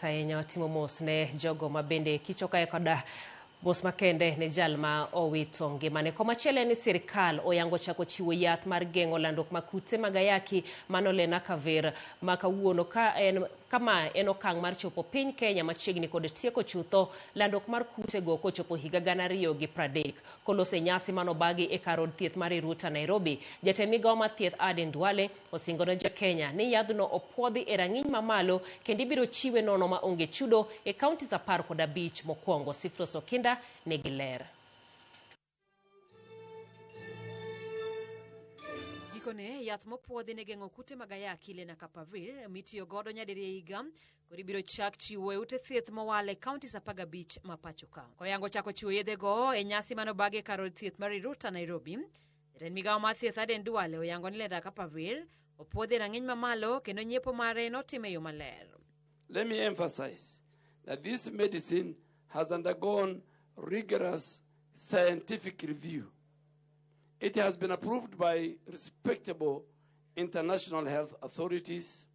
Ahinya watimo mos ne jogo ma bende kicho kae koda mos makende ne jal ma owito ngimane. Komachielo en ni sirikal oyango chako chiwo yath mar geng'o landruok mag kute mag ayaki mano Lenacapavir ma kawuono ka en kama en okang' mar chopo piny Kenya machiegni kod tieko chutho landruok mar kutego kochopo higa 2030. Koloso e nyasi manobagi e kar od thieth mar Riruta, Nairobi, jatend migao mar thieth Aden Duale osingo ne jo-Kenya ni yadhno opuodhi e rang'iny mamalo kendo ibiro chiwe nono ma onge chudo e counties 15 mokwongo. Sifros Okinda nigi ler. Gikone, yath mopuodhi ne geng'o kute mag ayaki Lenacapavir mitiyo godo nyadiriyo e higa koro ibiro chak chiwo e ute thieth mowal e counties 15 ma pacho ka. Koyango chako chiwo yedhego e nyasi manobagi e kar od thieth mar Riruta, Nairobi, jatend migao mar thieth Aden Duale oyango ni Lenacapavir opuodhi e rang'iny mamalo kendo nyiepo mare notim e yo maler. Let me emphasize that this medicine has undergone rigorous scientific review. It has been approved by respectable international health authorities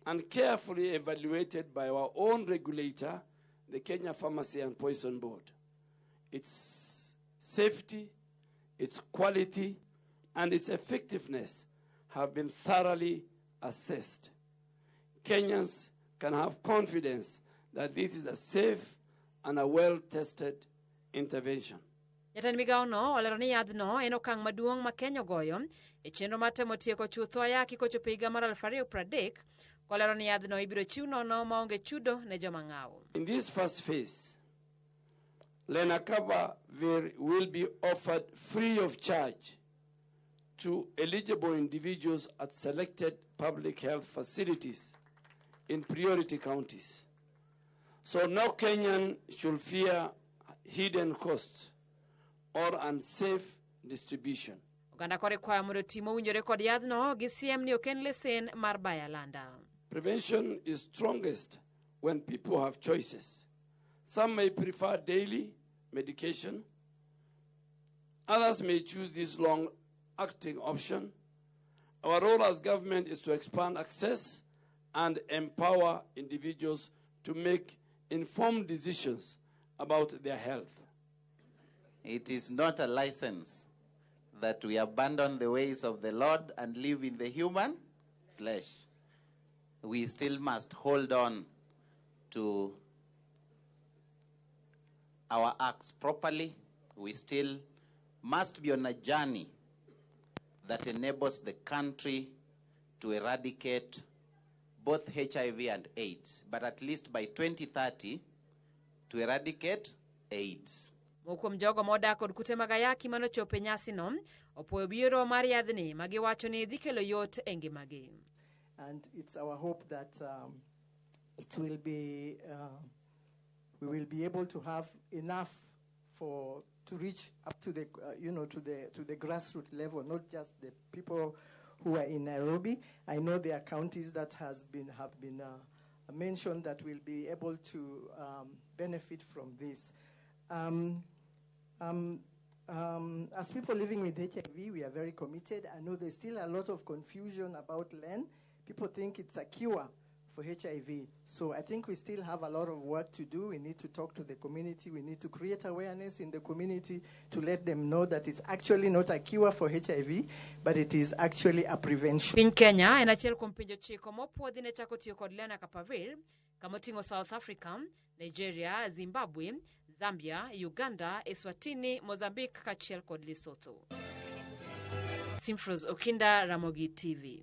and carefully evaluated by our own regulator, the Kenya Pharmacy and Poison Board. Its safety, its quality, and its effectiveness have been thoroughly assessed. Kenyans can have confidence that this is a safe and a well-tested intervention. Jatend migawono olero ni yadhno en okang' maduong' ma Kenya ogoyo e chenro mar temo tieko chutho ayaki kochopo higa mar 2030 kolero ni yadhno ibiro chiw nono maonge chudo ne joma ng'aw. In this first phase, Lenacapavir will be offered free of charge to eligible individuals at selected public health facilities in priority counties. So no Kenyan should fear hidden costs or unsafe distribution. Oganda koro ikwayo mondo oti mowinjore kod yadhno gi siem ni ok en lesen mar bayo alanda. Prevention is strongest when people have choices. Some may prefer daily medication. Others may choose this long-acting option. Our role as government is to expand access and empower individuals to make informed decisions about their health. It is not a license that we abandon the ways of the Lord and live in the human flesh. We still must hold on to our acts properly. We still must be on a journey that enables the country to eradicate both HIV and AIDS, but at least by 2030 to eradicate AIDS. Moko kuom jogo modak kod kute mag ayaki manochopo e nyasino opuoyo biro mar yadhni ma giwacho ni dhi kelo yot e ngimagi. And it's our hope that it will be, we will be able to have enough for to reach up to the, you know, to the grassroots level, not just the people who are in Nairobi. I know there are counties that has been have been mentioned that will be able to benefit from this. As people living with HIV, we are very committed. I know there's still a lot of confusion about LEN. People think it's a cure for HIV. So I think we still have a lot of work to do. We need to talk to the community. We need to create awareness in the community to let them know that it's actually not a cure for HIV, but it is actually a prevention. Piny Kenya en achiel kuom pinje ochiko mopuodhi ne chako tiyo kod Lenacapavir kamoting'o South Africa, Nigeria, Zimbabwe, Zambia, Uganda, Eswatini, Mozambique kaachiel kod Lesotho. Simfros Okinda, Ramogi TV.